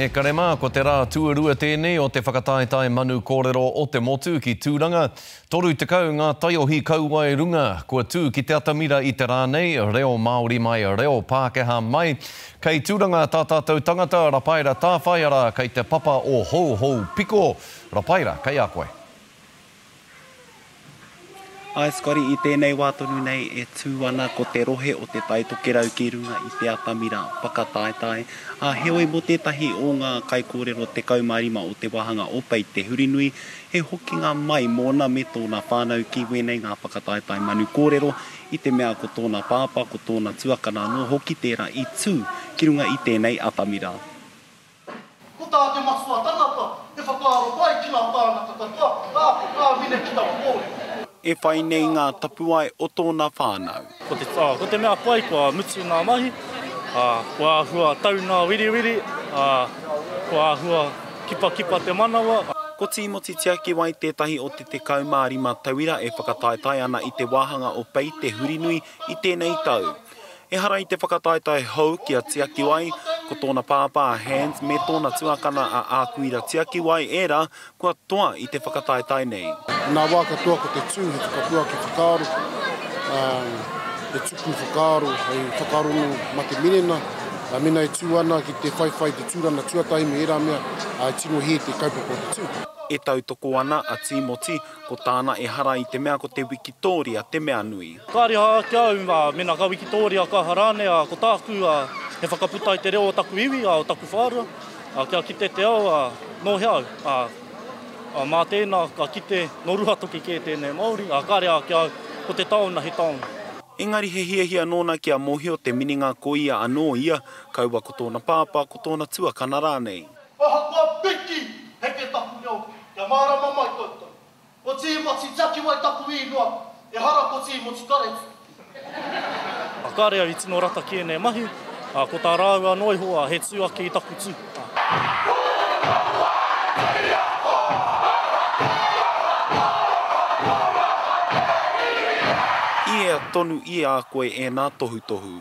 E kare mā, ko te rā tuarua tēnei o te whakataetae manu kōrero o te motu ki Tūranga. 30 ngā taiohi kauae runga kua tū ki te atamira i te rā nei, reo Māori mai, reo Pākehā mai. Kei Tūranga tā tātou tangata, Rapaera Tāwhai, arā, kei te papa o Houhou Piko. Rapaera, kei a koe. Āe Scotty, i tēnei wā tonu nei e tū ana ko te rohe o Te Tai Tokerau ki runga i te atamira whakataetae, ā, heoi mō tētahi o ngā kaikōrero 15 o te wāhanga o Pei Te Hurinui, he hokinga mai mōna me tōna whānau ki wēnei ngā whakataetae manu kōrero, i te mea ko tōna pāpā, ko tōna tuakana anō hoki tērā i tū ki runga i tēnei atamira. Ko tā te matua tangata, he whakaaro pai ki ngā tāngata katoa, ā, ka mine ki taua kōrero. E whai nei ngā tapuwae o tōna whānau. Ko te, ā, ko te mea pai kua mutu ngā mahi, ā, kua āhua tau ngā wiriwiri, ā, kua āhua kipakipa te manawa. Ko Tīmoti Tiakiwai tētahi o te 15 tauira e whakataetae ana i te wāhanga o Pei Te Hurinui i tēnei tau. Ehara i te whakataetae hou ki a Tiakiwai, ko tōna pāpā a Hans me tōna tuakana a Ākuira Tiakiwai ērā kua toa i te whakataetae nei. I ngā wā katoa ko te tū he whakapuaki whakaaro, ā, he tuku whakaaro hei whakarongo mā te minena, ā, mēnā e tū ana ki te whaiwhai i te tūranga tuatahi me ērā mea, ā, e tino hē te kaupapa o te tū. E tautoko ana a Tīmoti, ko tāna ehara i te mea ko te wikitōria te mea nui. Ka riha ake au, ā, mēnā ka wikitōria ka aha rānei, ā, ko tāku, ā, he whakaputa i te reo o taku iwi, ā, o taku whārua, ā, kia kite te ao, ā, nō hea au, ā, ā, mā tēnā ka kite nō Ruatoki kē tēnei Māori, ā, ka riha ake au, ko te taona he taonga. Engari he hiahia nōna kia mōhio te minenga ko ia anō ia, kaua ko tōna pāpā, ko tōna tuakana rānei. Ahakoa piki, heke taku reo, kia mārama mai koutou. Ko Tīmoti Takiwai taku īnoa, ehara ko Tīmoti Karetu. Kāre au i tino rata ki ēnei mahi, ā, ko tā rāua anō iho, ā, he tū ake i taku tū. I ea tonu i a koe ēnā tohutohu.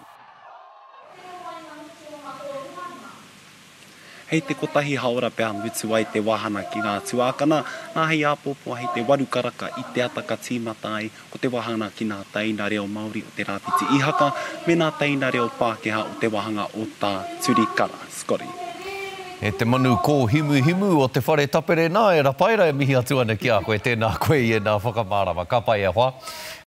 Hei te kotahi haora pea mutu ai te wāhanga ki ngā tuākana, nā hei āpōpō hei te waru karaka i te ata ka tīmata ai ko te wāhanga ki nā teina reo Māori o Te Rāwhiti Ihaka me nā teina reo Pākehā o te wāhanga o Tā Turi Kara. Scotty. E te manu kōhimuhimu o te whare tapere nā e Rapaera e mihi atu ana ki a koe, tēnā koe i ēnā whakamārama. Ka pai e hoa.